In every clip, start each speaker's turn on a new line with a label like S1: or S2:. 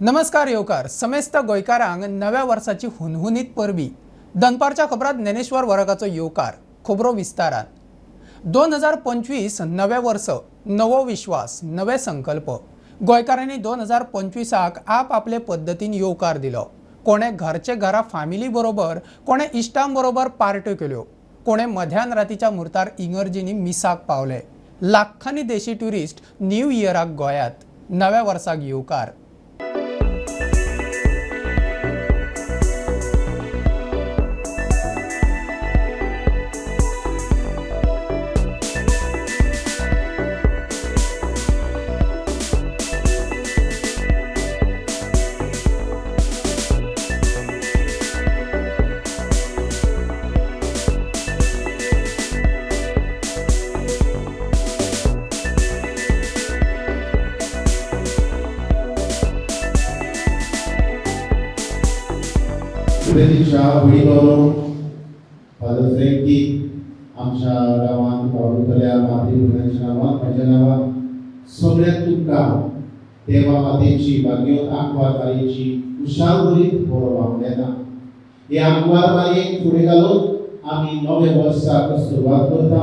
S1: नमस्कार येवकार समेस्त गोंयकारांक नव्या वर्साची हुनहुनीत परबी. दनपारच्या खबरात ज्ञानेश्वर वरकाचो येवकार. खबरो विस्तारान. 2025 नवे वर्स, नवो विश्वास, नवे संकल्प. गोंयकारांनी 2025 आप आपले पद्दतीन येवकार दिलो. कोणे घरचे घरा फामिली बरोबर, कोणे इश्टां बरोबर पार्ट्यो केल्यो, कोणे मध्यान रातीच्या मुहूर्तार इंगर्जींनी मिसाक पावले. लाखांनी देशी ट्युरिस्ट न्यू इयराक गोंयांत. नव्या वर्साक येवकार.
S2: तुवें वडील फादर फ्रेंकी आमच्या गांवांत वावुरतल्या मातृ भुरग्यांच्या नांवान, म्हज्या नांवान सगळ्यांक तुमकां देवा मातेची भाग्योत आंकवार मारयेची खुशाल भरीत बरो वावडेना. हे आंकवार मारयेक फुडें घालून आमी नव्या वर्साक सुरवात करता.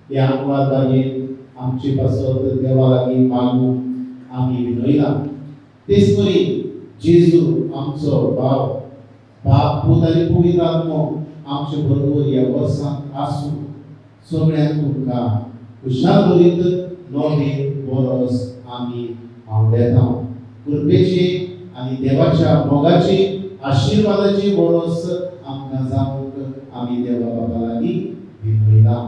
S2: हे आंकवार मारयेन आमचे पासत देवा लागीं मागूंक आमी विनयला. तेच परी जेजू आमचो भाव, बाप, पूत आनी पवित्र आत्मो आमचे बरोबर ह्या वर्सांत आसूं. सगळ्यांक तुमकां खुशाल भरीत नवें बरोस आमी आवडेता. कृपेचे आनी देवाच्या मोगाचे आशिर्वादाचे बरोस आमकां जावंक आमी देवा बाबा लागीं विनयला.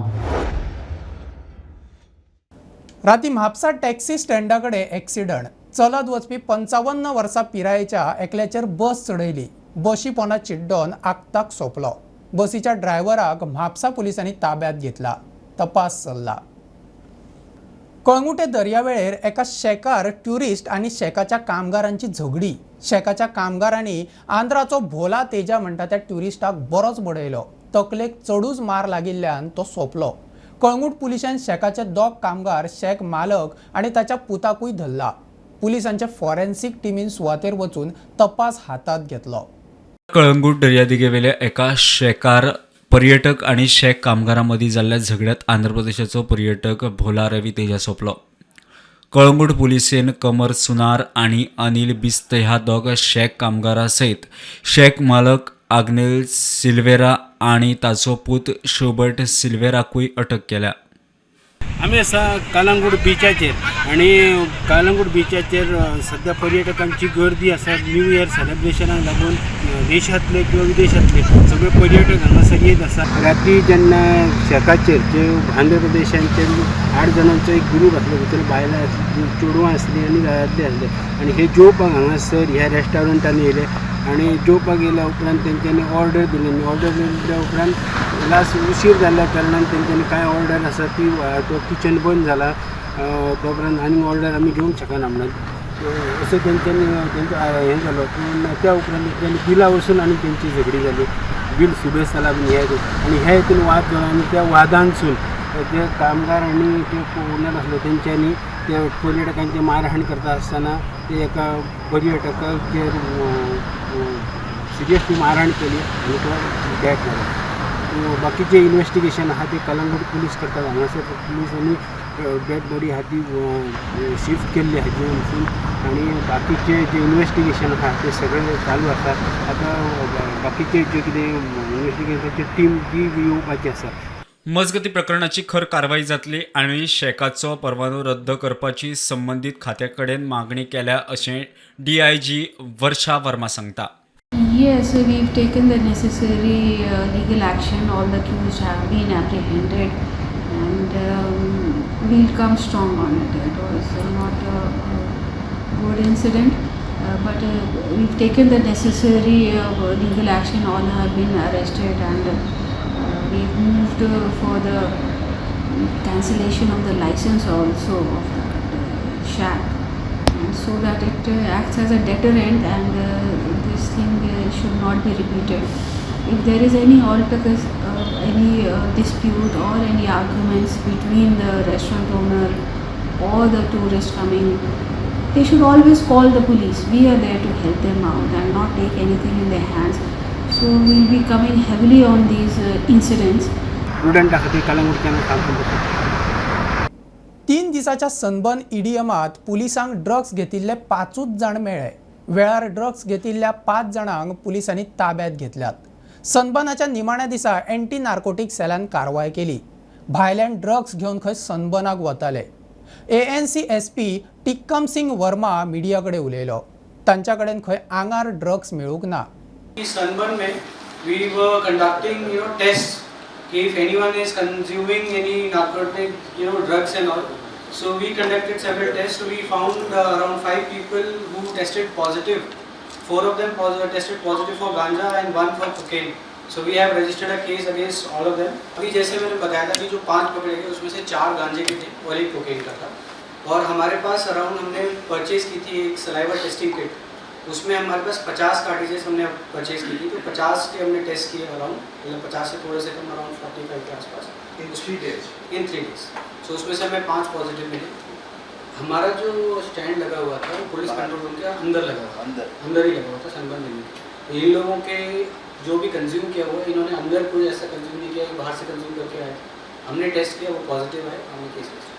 S1: राती म्हापसा टॅक्सी स्टँडा कडेन एक्सिडंट. चलत वचपी 55 वर्सां पिरायेच्या एकल्याचेर बस चडयली. बशी पोना चिड्डोन आक्ताक सोंपलो. बसीच्या ड्रायव्हराक म्हापसा पुलिसांनी ताब्यात घेतला. तपास चल्ला. कळंगुटे दर्यावेळेर एका शेकार ट्युरिस्ट आनी शेकाच्या कामगारांची झगडी. शेकाच्या कामगारांनी आंध्राचो भोला तेजा म्हणटा त्या ट्युरिस्टाक बरोच बडयलो. तकलेक चडूच मार लागिल्ल्यान तो सोंपलो. कळंगूट पुलिशान शेकाचे दोग कामगार, शेक मालक आनी ताच्या पुताकूय धरला. पुलिसांच्या फॉरेन्सिक टिमीन सुवातेर वचून तपास हातात घेतलो.
S3: कळंगूट दर्यादेगेवेल्या एका शेकार पर्यटक आनी शेक कामगारां मदीं जाल्ल्या झगड्यांत आंध्र प्रदेशाचो पर्यटक भोला रवी तेजा सोंपलो. कळंगूट पुलिसेन कमर सुनार आनी अनिल बिस्त ह्या दोग शेक कामगारां सयत शेक मालक आग्नेल सिल्वेरा आनी ताचो पूत शोबर्ट सिल्वेराकूय अटक केल्या.
S4: आमी आसा कलंगूट बिचाचेर आनी कलंगूट बिचाचेर सद्या पर्यटकांची गर्दी आसा. न्यू इयर सेलिब्रेशनाक लागून देशांतले किंवा विदेशांतले सगळे पर्यटक हांगासर येत आसा. राती जेन्ना शेकाचेर जे आंध्र प्रदेशांचे 8 जाणांचो एक ग्रूप आसलो, भितर बायलां आसलीं, चेडवां आसलीं आनी दादले आसले आनी हे जेवपाक हांगासर ह्या रेस्टॉरंटान येयले आनी जेवपाक येयल्या उपरांत तेंच्यांनी ऑर्डर दिली आनी ऑर्डर दिल्या उपरांत लास्ट उशीर जाल्ल्या कारणान तेंच्यांनी कांय ऑर्डर आसा ती तो किचन बंद जाला, त्या उपरांत आनी ऑर्डर आमी घेवंक शकना म्हणून असो तेंच्यांनी तेंचो हें जालो. पूण त्या उपरांत तेंच्यांनी बिलां वचून आनी तेंची झगडी जाली. बील सुबेज जाला बीन हे आनी हे हितून वाद जालो आनी त्या वादानसून ते कामगार आनी ते ओनर आसले तेंच्यांनी ते पर्यटकांचे मारहाण करता आसतना ते एका पर्यटकाचेर सिरियसली मारहाण केली आनी तो डॅथ जालो. बाकीचें इन्वेस्टिगेशन आहा ते कलंगूट पुलीस करतात. हांगासर पुलिसांनी डेड बॉडी आहा ती शिफ्ट केल्ली आहा जीएमसीन आनी बाकीचे जे इन्वेस्टिगेशन आहा ते सगळे चालू आसा. आतां बाकीचे जे कितें इन्वेस्टिगेशनाची टीम ती येवपाची आसा.
S3: मजगती प्रकरणाची खर कारवाई जातली आनी शेकाचो परवानो रद्द करपाची संबंदीत खात्या कडेन मागणी केल्या अशें डीआयजी वर्षा वर्मा सांगता.
S5: Yes, we've taken the necessary legal action. All the accused have been apprehended and we'll come strong on it. It was not a good incident, but we've taken the necessary legal action. All have been arrested and we've moved for the cancellation of the license also of that shack, and so that it acts as a deterrent and this thing should not be repeated. If there is any any dispute or any arguments between the restaurant owner or the tourist coming They should always call the police. We are there to help them out and not take anything in their hands. So we'll be coming heavily on these incidents.
S4: प्रुडंटा खातीर कलंगूटच्यान सांगून दवरता.
S1: 3 दिसाच्या sunburn ईडीएमात पुलिसांक drugs घेतिल्ले 5 जाण मेळ्ळे. वेळार drugs घेतिल्ल्या 5 जाणांक पुलिसांनी ताब्यात घेतल्यात. सनबर्नाच्या निमाण्या दिसा एंटी नार्कोटीक सेलान कारवाय केली. भायल्यान ड्रग्स घेवन खंय सनबर्नाक वताले. ANC SP Tikam Singh Verma media कडेन उलयलो. तांच्या कडेन खंय आंगार ड्रग्स मेळूंक ना.
S6: सनबर्न में we were conducting test कि if anyone is consuming any narcotic drugs and all. So we conducted several test. We found around 5 people who tested positive. 4 of them tested positive for ganja and 1 for cocaine. So we have registered a case against all of them. अभी जैसे मैंने बताया था कि जो 5 पकड़े गए उसमें से 4 गांजे के थे और 1 कोकेन का था. और हमारे पास अराउंड हमने परचेज़ की थी एक सलाइवा टेस्टिंग किट, उसमें हमारे पास 50 कार्टिजेस हमने परचेज़ की थी. तो 50 के हमने टेस्ट किए अराउंड, मतलब 50 से थोड़े से कम, अराउंड 45 के आसपास
S7: in 3 days.
S6: In 3 days. So उसमें से हमें 5 पॉजिटिव मिले. हमारा जो स्टैंड लगा हुआ था वो पुलिस कंट्रोल रूम के अंदर लगा हुआ था, अंदर ही लगा हुआ था सनबर्न में. तो इन लोगों के जो भी कंज्यूम किया हुआ, इन्होंने अंदर कोई ऐसा कंज्यूम नहीं किया, बाहर से कंज्यूम करके आए थे. हमने टेस्ट किया, वो पॉजिटिव आए, हमने केस रजिस्टर.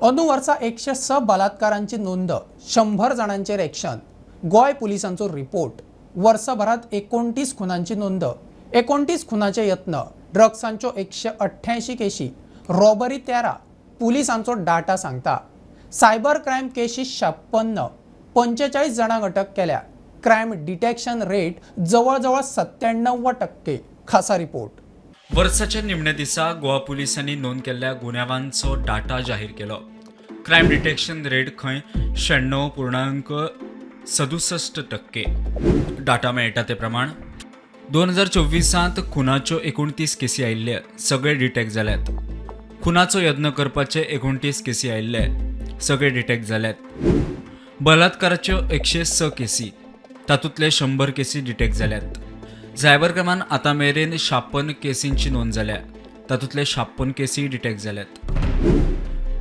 S1: अंदू वर्सा 106 बलात्कारांची नोंद, 100 जाणांचेर एक्शन. गोंय पुलिसांचो रिपोर्ट. वर्सभरात 29 खुनांची नोंद, 29 खुनाचे यत्न, ड्रग्सांच्यो 188 केशी, रॉबरी 13. पुलिसांचो डाटा सांगता. सायबर क्रायम केशी 56, 45 जाणांक अटक केल्या. क्रायम डिटेक्शन रेट जवळजवळ 97%. खासा रिपोर्ट.
S3: वर्साच्या निमण्या दिसा गोवा पुलिसांनी नोंद केल्ल्या गुन्यांवांचो डाटा जाहीर केलो. क्रायम डिटेक्शन रेट खंय 96.67%. डाटा मेळटा ते प्रमाण 2024 खुनाच्यो 29 केसी आयिल्ले, सगळे डिटेक्ट जाल्यात. खुनाचो यत्न करपाचे 29 केसी आयिल्ले, सगळे डिटेक्ट जाल्यात. बलात्काराच्यो 106 केसी, तातूंतले 100 केसी डिटेक्ट जाल्यात. सायबर क्रायमान आतां मेरेन 56 केसींची नोंद जाल्या, तातूंतले 56 केसी डिटेक्ट जाल्यात.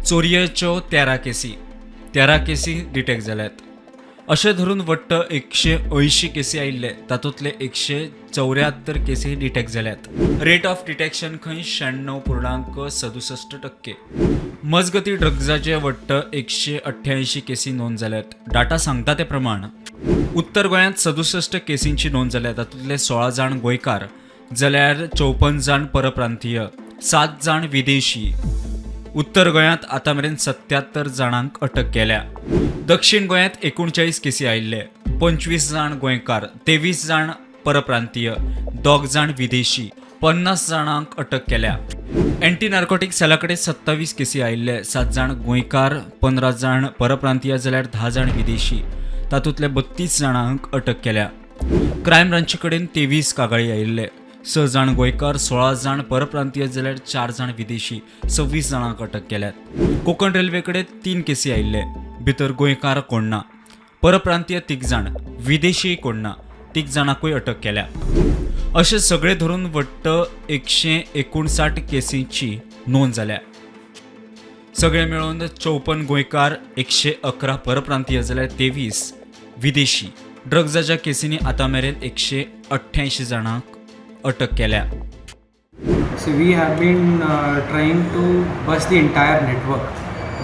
S3: चोरयेच्यो 13 केसी, 13 केसी डिटेक्ट जाल्यात. अशें धरून वट्ट 180 केसी आयिल्ले, तातूंतले 174 केसी डिटेक्ट जाल्यात. रेट ऑफ डिटेक्शन खंय 96.67%. मजगती ड्रग्साचे वट्ट 188 केसी नोंद जाल्यात. डाटा सांगता ते प्रमाण उत्तर गोंयांत 67 केसींची नोंद जाल्या, तातूंतले 16 जाण गोंयकार जाल्यार 54 जाण परप्रांतीय, 7 जाण विदेशी. उत्तर गोंयांत आतां मेरेन 77 जाणांक अटक केल्या. दक्षिण गोंयांत 39 केसी आयिल्ले, 25 जाण गोंयकार, 23 जाण परप्रांतीय, 2 जाण विदेशी, 50 जाणांक अटक केल्या. एंटी नार्कोटीक सेला कडेन 27 केसी आयिल्ले, 7 जाण गोंयकार, 15 जाण परप्रांतीय जाल्यार 10 जाण विदेशी, तातूंतले 32 जाणांक अटक केल्या. क्रायम ब्रांची कडेन 23 कागाळी आयिल्ले, 6 जाण गोंयकार, 16 जाण परप्रांतीय जाल्यार 4 जाण विदेशी, 26 जाणांक अटक केल्यात. कोंकण रेल्वे कडेन 3 केसी आयिल्ले, भितर गोंयकार कोण ना, परप्रांतीय 3 जाण, विदेशी कोण ना, 3 जाणांकूय अटक केल्या. अशें सगळे धरून वट्ट 159 केसींची नोंद जाल्या. सगळे मेळून 54 गोंयकार, 111 परप्रांतीय जाल्यार 23 विदेशी. ड्रग्साच्या केसींनी आतां मेरेन 188 जाणांक अटक केल्या.
S6: So we have been trying to bust the entire network.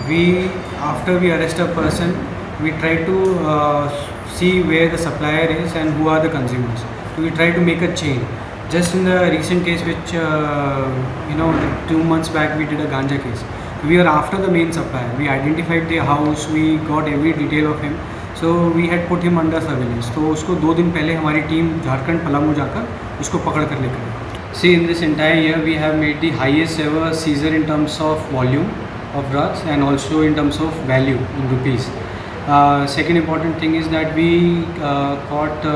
S6: We, after we arrest a person, we try to see where the supplier is and who are the consumers. So we try to make a chain. Just in the recent case, which 2 months back we did a ganja case. We are after the main supplier. We identified the house. We got every detail of him. So we had put him under surveillance. तो उसको 2 दिन पहले हमारी team Jharkhand Palamu जाकर उसको पकड़ कर लेकर आई. See, in this entire year we have made the highest ever seizure in terms of volume of drugs and also in terms of value in rupees. Second important thing is that we caught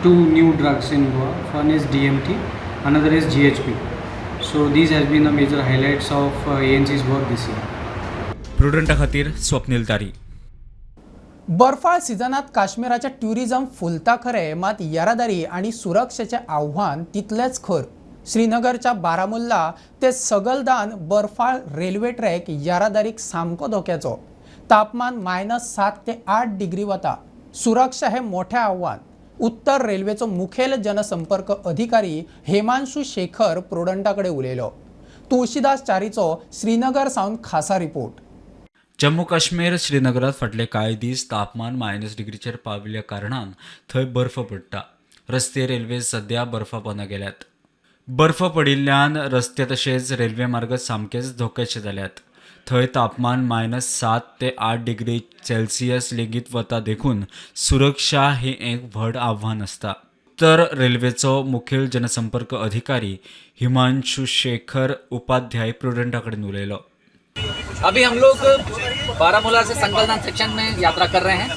S6: 2 new drugs in Goa. One is DMT, another is GHB. So these have been the major highlights of ANC's work this year.
S3: प्रुडंटा खातीर स्वप्नील तारी.
S1: बर्फाळ सिजनात काश्मीराचें tourism फुलता खरें, मात येरादारी आनी सुरक्षेचें आव्हान तितलेंच खर. श्रीनगरच्या बारामुल्ला ते सगलदान बर्फाळ रेल्वे ट्रॅक येरादारीक सामको धोक्याचो. तापमान -7 ते 8 डिग्री वता. सुरक्षा हे मोठे आव्हान. उत्तर रेल्वेचो मुखेल जनसंपर्क अधिकारी हेमांशू शेखर प्रुडंटा कडेन उलयलो. तुळशीदास चारीचो श्रीनगर सावन खासा रिपोर्ट.
S3: जम्मू काश्मीर श्रीनगरात फाटले कांय दीस तापमान मायनस डिग्रीचेर पाविल्ल्या कारणान थंय बर्फ पडटा. रस्ते रेल्वे सध्या बर्फा पोंदा गेल्यात. बर्फ पडिल्ल्यान रस्ते तशेंच रेल्वे मार्ग सामकेच धोक्याचे जाल्यात. थंय तापमान -7 ते 8 डिग्री सेल्सियस लेगीत वता देखून सुरक्षा हे एक व्हड आव्हान आसता. उत्तर रेल्वेचो मुखेल जनसंपर्क अधिकारी हिमांशू शेखर उपाध्याय प्रुडंटा कडेन उलयलो.
S7: अभी हम लोग बारामूला से संगलदान सेक्शन में यात्रा कर रहे हैं.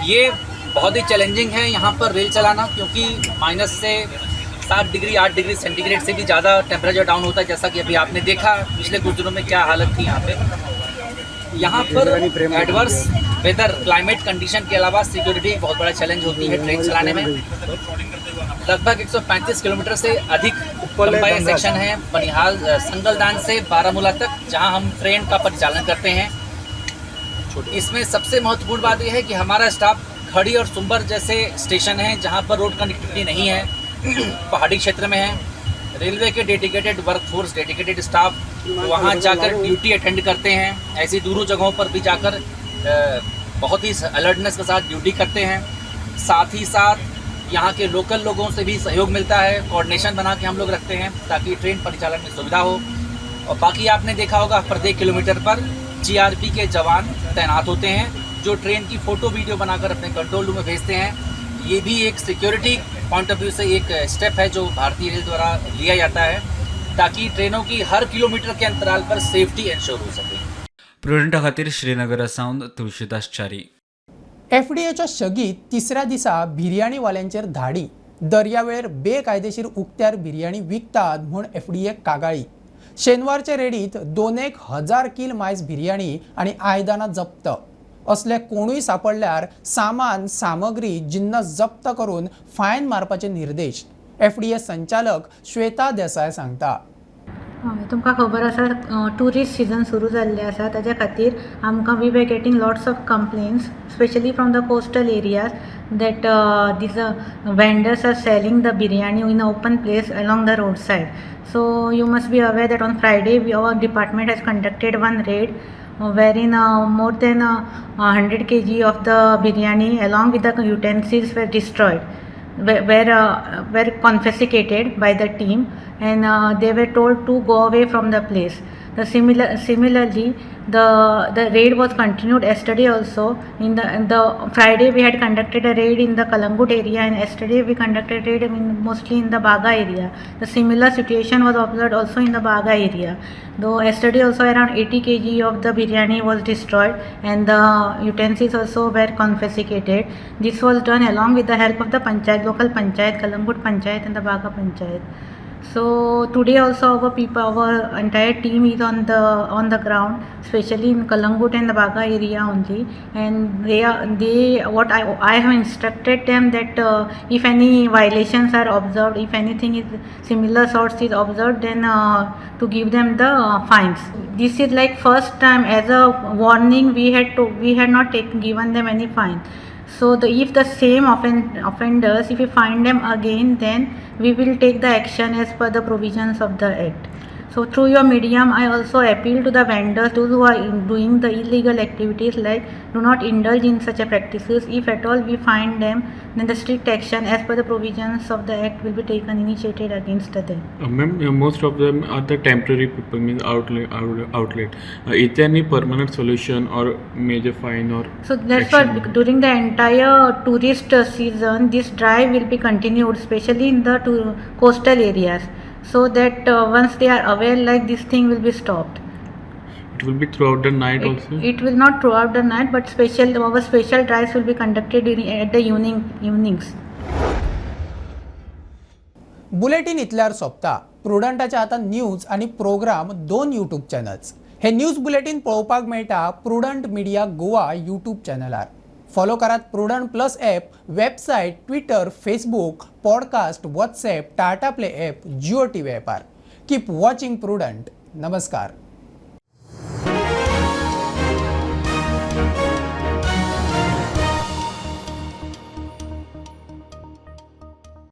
S7: ये बहुत ही चैलेंजिंग है यहाँ पर रेल चलाना, क्योंकि -7 डिग्री 8 डिग्री सेंटीग्रेड से भी ज़्यादा टेम्परेचर डाउन होता है, जैसा कि अभी आपने देखा पिछले कुछ दिनों में क्या हालत थी यहाँ पे. यहाँ पर एडवर्स वेदर क्लाइमेट कंडीशन के अलावा सिक्योरिटी एक बहुत बड़ा चैलेंज होती है ट्रेन चलाने में. लगभग 135 किलोमीटर से अधिक लंबा ये सेक्शन है बनिहाल संगलदान से बारामूला तक, जहां हम ट्रेन का परिचालन करते हैं. इसमें सबसे महत्वपूर्ण बात यह है कि हमारा स्टाफ खड़ी और सुंबर जैसे स्टेशन हैं जहां पर रोड कनेक्टिविटी नहीं है, पहाड़ी क्षेत्र में है. रेलवे के dedicated workforce, dedicated staff वहां जाकर ड्यूटी अटेंड करते हैं. ऐसी दूर जगहों पर भी जाकर बहुत ही अलर्टनेस के साथ ड्यूटी करते हैं. साथ ही साथ यहाँ के लोकल लोगों से भी सहयोग मिलता है, कोऑर्डिनेशन बना के हम लोग रखते हैं ताकि ट्रेन परिचालन में सुविधा हो. और बाकी आपने देखा होगा प्रत्येक किलोमीटर पर जीआरपी के जवान तैनात होते हैं जो ट्रेन की फ़ोटो वीडियो बनाकर अपने कंट्रोल रूम में भेजते हैं. ये भी एक सिक्योरिटी पॉइंट ऑफ व्यू से एक स्टेप है जो भारतीय रेल द्वारा लिया जाता है ताकि ट्रेनों की हर किलोमीटर के अंतराल पर सेफ्टी इंश्योर हो सके.
S3: प्रुडंटा खातीर श्रीनगरा सावन तुळशीदास च्यारी.
S1: एफडीएच्या शगीत तिसऱ्या दिसा बिर्याणीवाल्यांचेर धाडी. दर्यावेळेर बेकायदेशीर उक्त्यार बिर्याणी विकतात म्हूण एफडीए कागाळी. शेनवारचे रेडीत 2,000 कील मायस बिर्याणी आनी आयदनां जप्त. असले कोणूय सापडल्यार सामान सामग्री जिन्नस जप्त करून फायन मारपाचे निर्देश एफडीए संचालक श्वेता देसाय सांगता.
S8: तुमकां खबर आसा ट्युरिस्ट सिजन सुरू जाल्लें आसा, ताज्या खातीर आमकां we were getting lots of complaints specially from the coastal areas that these vendors are selling the biryani in open place along the road side. So you must be aware that on Friday our department has conducted one raid wherein more than 100 kg of the biryani along with the utensils were destroyed, were confiscated by the team, and they were told to go away from the place. The similarly the raid was continued yesterday also. In the Friday we had conducted a raid in the Kalangut area, and yesterday we conducted raid mostly in the Baga area. The similar situation was observed also in the Baga area. Though yesterday also around 80 kg of the biryani was destroyed and the utensils also were confiscated. This was done along with the help of the panchayat, local panchayat, Kalangut panchayat and the Baga panchayat. So today also our people, our entire team is on the ground, especially in Kalangut and the Baga area only, and they what I have instructed them that if any violations are observed, if anything is similar sorts is observed, then to give them the fines. This is like first time as a warning we had not given them any fine. So if the same offenders, if we find them again, then we will take the action as per the provisions of the act. So through your medium, I also appeal to the vendors, those who are doing the illegal activities, like do not indulge in such a practices. If at all we find them, then the strict action as per the provisions of the act will be taken, initiated against them.
S9: Ma'am, most of them are the temporary people, means outlet. Is there any permanent solution or major fine or?
S8: So that's why during the entire tourist season, this drive will be continued, especially in the coastal areas, so that once they are aware, like this thing will be stopped.
S9: It will be throughout the night also?
S8: It will not throughout the night, but our special drives will be conducted during, at the evenings.
S1: Bulletin इतल्यार सोंपता. प्रुडंटाच्या आतां news आनी programme दोन YouTube channels. हे news bulletin पळोवपाक मेळटा Prudent media Goa YouTube चॅनलार. Follow करात Prudent plus app, website, Twitter, Facebook, podcast, WhatsApp, Tata Play app, Jio TV ॲपार. Keep watching prudent. नमस्कार.